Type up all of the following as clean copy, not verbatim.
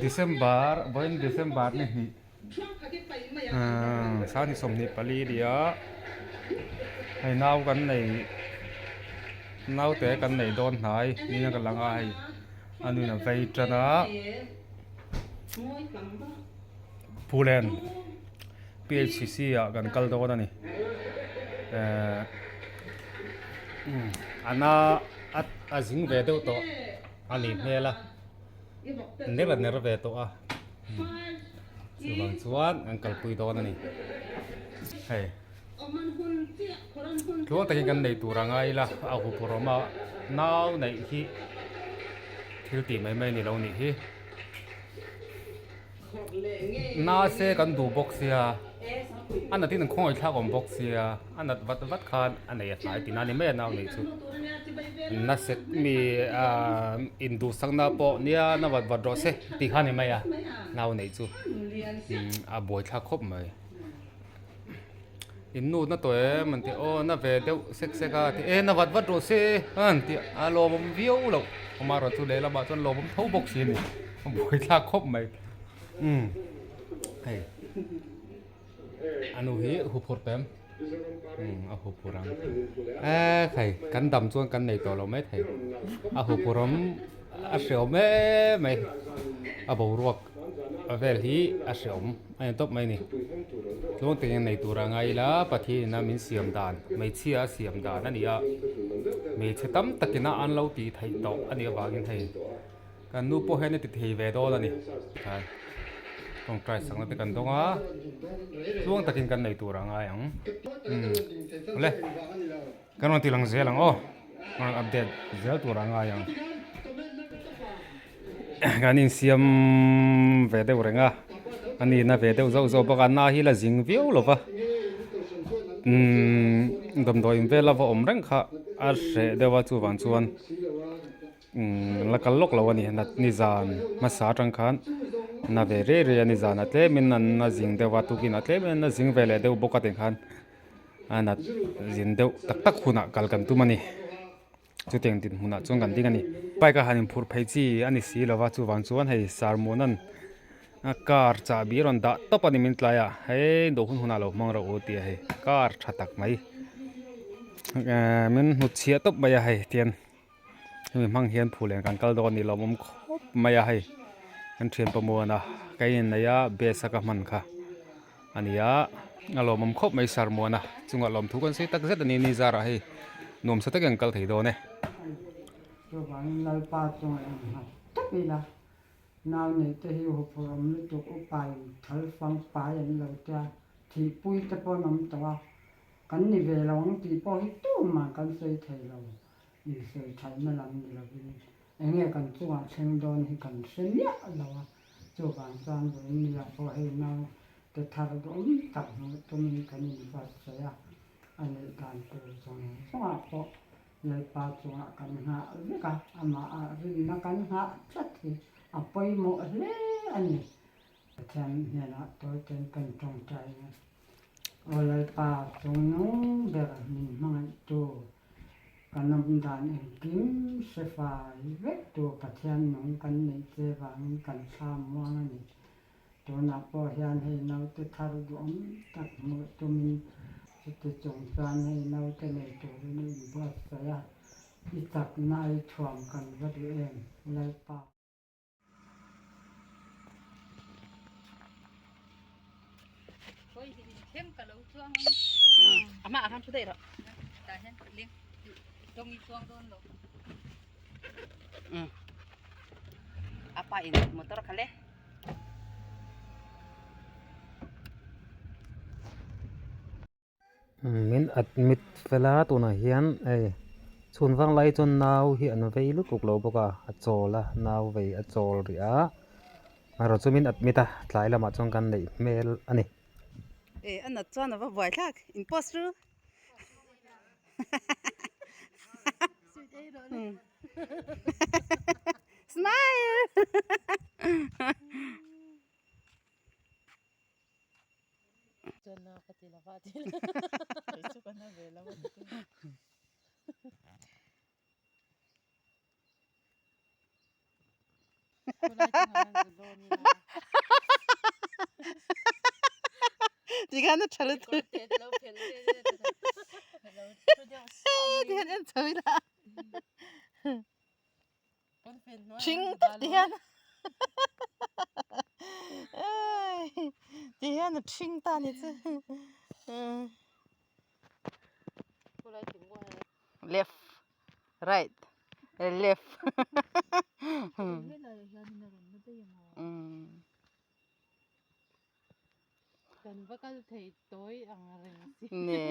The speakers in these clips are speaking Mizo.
December vawiin December ni hnih Sangni 24 nia hei nau kan nei naute kan nei dawn hnai niin a ka lang a hei a nuin a vei tan a Phulen PHCC ah kan kal dawn a ni ehh a na a zing ve deuh tawh a nih hmel a ner a ner ve tawh a chuvang chuan an kalpui dawn a ni hei tluang takin kan nei tur a ngai ila a huphurh awm a nau neih hi thil tih mai mai ni lo nih hi. Nase kan duh bawk sia a nat in an khawngaih thlak awm bawk sia a nat vat vat khan a nei a hnai tihna a ni mai a nau neih chu nase mi ahh induhsakna pawh nia na vat vat rawh se tih kha a ni mai a nau neih chu a buai thlak khawp mai in nu na tawh em an ti aw na ve deuh sek sek a ti e na vat vat rawh se an ti a lawmawm viau loh amaherawhchu chu lehlamah chuan lawmawm tho bawk si a ni a buai thlak khawp mai umm hei a nu hi huphurh pem umm a huphurh ang e khai kan dam chuan kan nei tawh lo mai thei a huphurh awm a hreawm em mai a boruak a vel hi a hreawm a ni tawp mai a ni tluang takin nei tur a ngai ila Pathian ina min siam dan hmeichhia a siam dan a ni a hmeichhe tam takin a an lo tih theih tawh a nih avangin hei kan nu pawh hian a ti thei ve dawn a ni tawngtai sakna te kan dawng a tluang takin kan nei tur a ngai ang umm awle kan rawn ti lang zel ang aw rawn update zel tur a ngai ang. Kan insiam ve deuh reng a, a nihna ve deuh zauh zauh bawk a, na hi la zing viau lo va, umm damdawiin vel a va awm reng kha a hreh deuh a chuvang chuan umm la kal lawk lo a ni nat nizan hmasa atang khan na ve rei rei a nizan a tlemin an na zing deuh a tukin a tlemin an na zing ve leh deuh bawk a tikhan a nat zin deuh tak tak hunah kal kan tum a ni. Chutiang dinhmunah chuan kan ding a ni. Bike a han inphurh phei chi a ni si lova chuvang chuan hei Sarmuna'n a car chahbi a rawn dah tawp a ni min tlai a hei dawh hun hunah lo hmang rawh u tih a hei car tha tak mai ehh min hnutchhiah tawp mai a hei tian hemi hmang hian phulen kan kal dawn a ni lawmawm khawp mai a hei kan thian pawmuana ka inneih a best a ka hman kha. A ni a, a lawmawm khawp mai Sarmuana chungah lawmthu kan sawi tak zet a ni ni zarah hei nuamsa takin an kal thei dawn e. Chuvangin Lalpa chungah in nghat tawp ila, nau neih te hi huphurh awm lutuk upain thal fang pai an lo tia, thihpui te pawh an awm tawh a, kan ni ve lo ang tih pawh hi tumah kan sawi thei lo, insawi thatna lam ni lovin enge kan chungah thleng dawn hi kan hre miah lo a. Chuvang chuan vawiin pawh hei naute thar duhawm tak hmuh tumin kan inbuatsaih a, a neih dan tur zawng zawngah pawh Lalpa chungah kan nghah vek a, amah rinna kan nghah tlat hi a pawimawh hle a ni. Pathian hnenah tawitein kan tawngtai ang e. Aw Lalpa, chungnung ber min hmangaihtu, kan awm dan engkim hre fai vek tu Pathian nung kan neih che vangin kan thlam muang a ni. Tunah pawh hian hei naute thar duhawm tak hmuh tumin chuti chung chuan hei naute nei turin i inbuatsaih a, i chakna i thuam kan va duh em Lalpa. Min admit fel a tunah hian hei chhun vang lai chuan nau hi an vei lutuk lo bawk a a chawl a nau vei a chawl rih a amaherawhchu chu min admit a tlai lamah chuan kan neih hmel a ni. E a nat chuan a va buai thlak in post ru smile Tikhan a tha lutuk. Tikhan en chho ila. Hring tak ti hian ti hian a hring ta ni chu. Left right left nè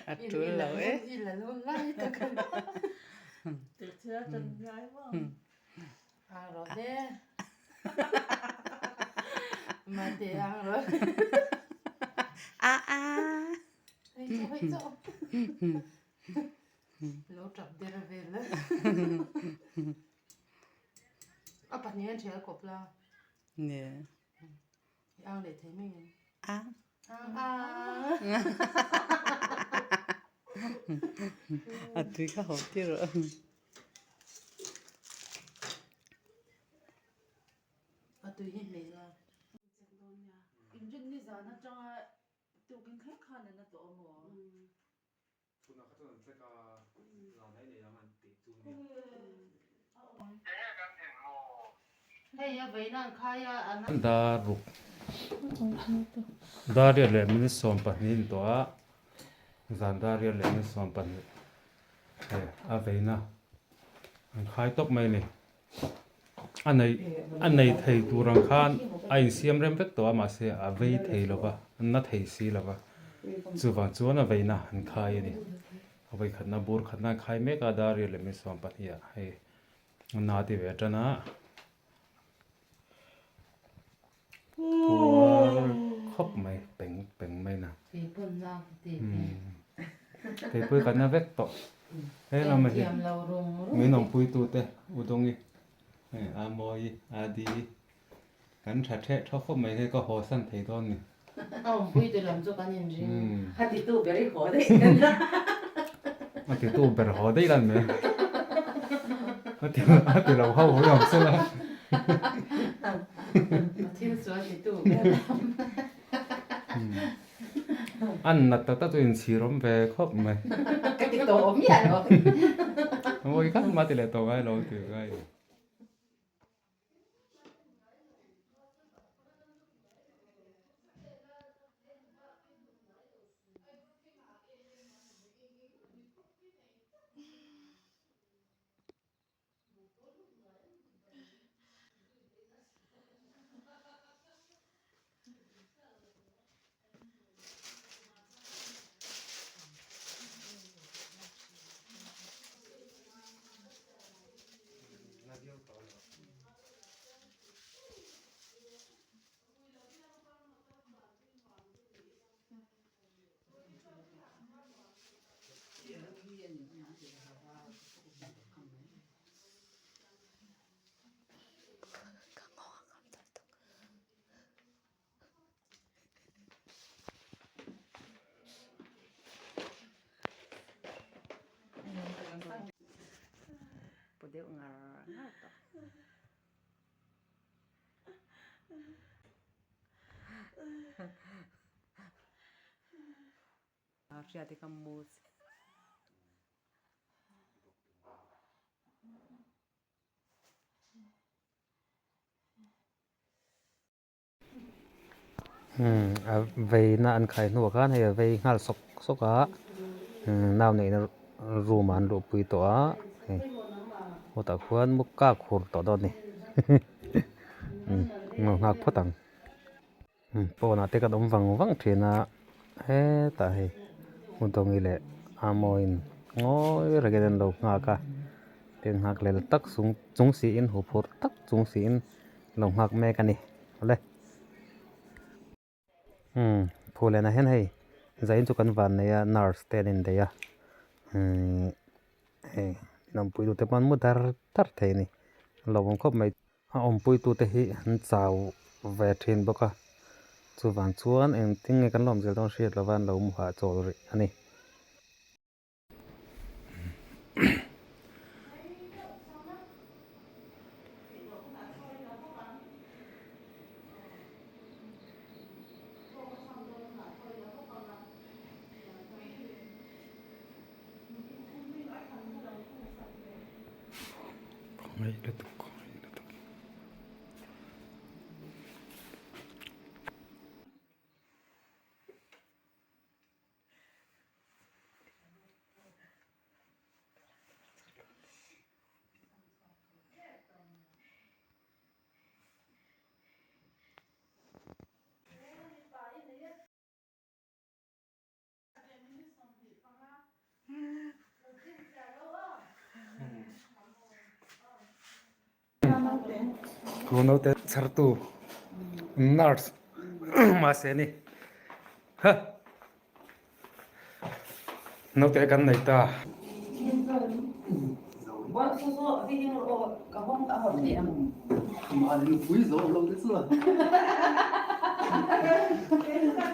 A tul lo e. A a. Nè. A. A tui kha ho tir rawh. Dar ruk dar riat leh minute sawm pahnih a ni tawh a zan dar riat leh minute sawm pahnih hei a veina an khai tawp mai a ni a nei a nei thei tur ang khan a insiam rem vek tawh a mahse a vei thei lo va a na thei si lo va chuvang chuan a veina an khai a ni a vei khatna bur khatna an khai mek a dar riat leh minute sawm pahnih ah hei na ti ve tan a puar khawp mai peng peng mai na keipui ka na vek tawh he lamah hi min awmpui tu te Udawngi hei a Mawi a Di kan tha theh thaw khawp mai hei ka haw san thei dawn ni. A awmpui te lam chu kan inring. A titu ber i haw daih A titu ber haw daih lan mai. A ti a ti lo ho hawi ang sela. A thil chu a titu ber lam. An nat tak tak chu inchhir awm ve khawp mai. Ka ti tawh awm miah lo. Mawi khat mah ti leh tawh ngai lo ti ngai. Pu deuh ngar ngar tawh. Hriat hi ka mu A veina an khai hnuah khan hei a vei nghal sawk sawk a nau neihna room ah an luhpui tawh a hei hutah khuan mu kak hur tawh dawn a ni nghak phawt ang pawnah te kan awm vang vang thin a hetah hei Hmudawngi leh Amawiin ngawi rengin an lo nghak a tin nghak lel tak chung siin huphurh tak chung siin lo nghak mek a ni awle umm phulena hian hei zain chu kan van nei a nurse te an indaih a umm hei. Inawmpui tute pawh an mu dar dar thei a ni. A lawmawm khawp mai. A awmpui tute hi an chau ve thin bawk a, chuvang chuan engtin nge kan lawm zel dawn hriat lova an lo mu hahchawl rih a ni. Naute chhartu nurse mahse ni ha naute kan nei ta.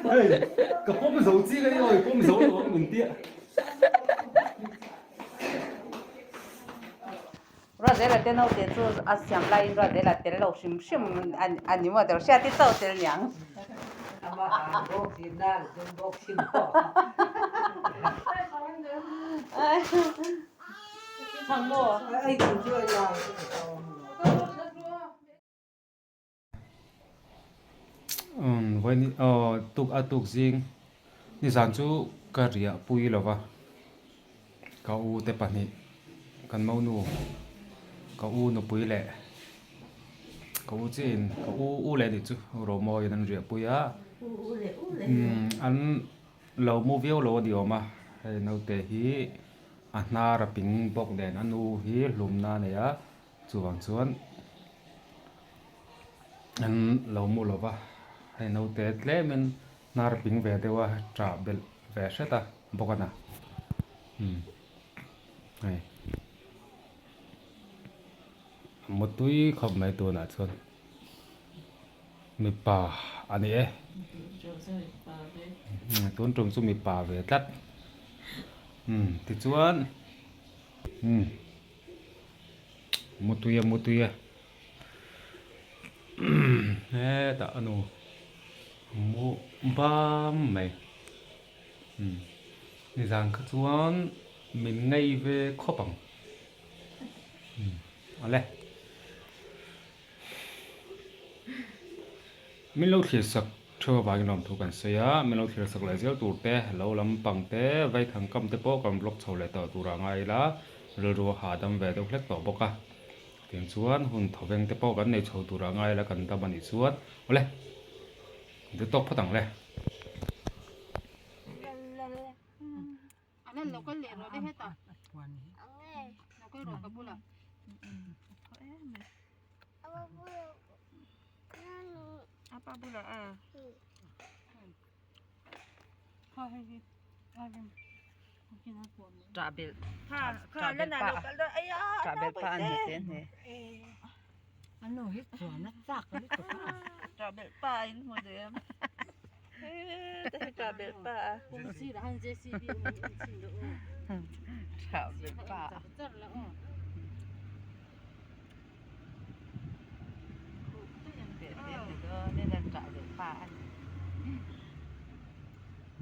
Hei ka pawm zo chi ka ni awi pawm zo lo ang min tia. Ruazela te naute chu a siam laiin Ruazela tel lo hrim hrim a ni maw tel hriat i chauh tel niang. Vawiin aw tuk a tuk zing nizan chu ka riah pui lo va ka u te pahnih kan monu ka u nupui leh ka u chiin ka u u leh nih chu Romawiin an riah pui a an lo mu viau lo a ni awm a hei naute hi a hnar a ping bawk nen a nu hi hlumna a nei a. Chuvang chuan an lo mu lo va, hei naute tlemin hnar ping ve deuh a, ṭah belh ve hret a bawk a na. Umm hei a mu tui khawp mai tunah chuan mipa a ni e. Tun tum chu mipa ve tlat. Umm tichuan umm. Mutui a mutui a hetah a nu mu bam mai nizan kha chuan min ngei ve khawp ang awle min lo thlir sak theuh avangin lawmthu kan sawi a min lo thlir sak leh zel tur te lo lampang te vaithang kam te pawh kan vlog chho leh tawh tur a ngai ila. Rilru a hahdam ve deuh hlek tawh bawk a, tiang chuan hun thawveng te pawh kan nei chho tur ah ngai la kan dam a nih chuan awle duh tawk phawt ang le. Ṭahbelh ṭahbelh pa ṭahbelh pa an ni te hne. Ṭahbelh pa in hmu duh em? Ṭahbelh pa. Ṭahbelh pa.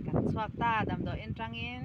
Kan chhuak ta damdawiin tangin.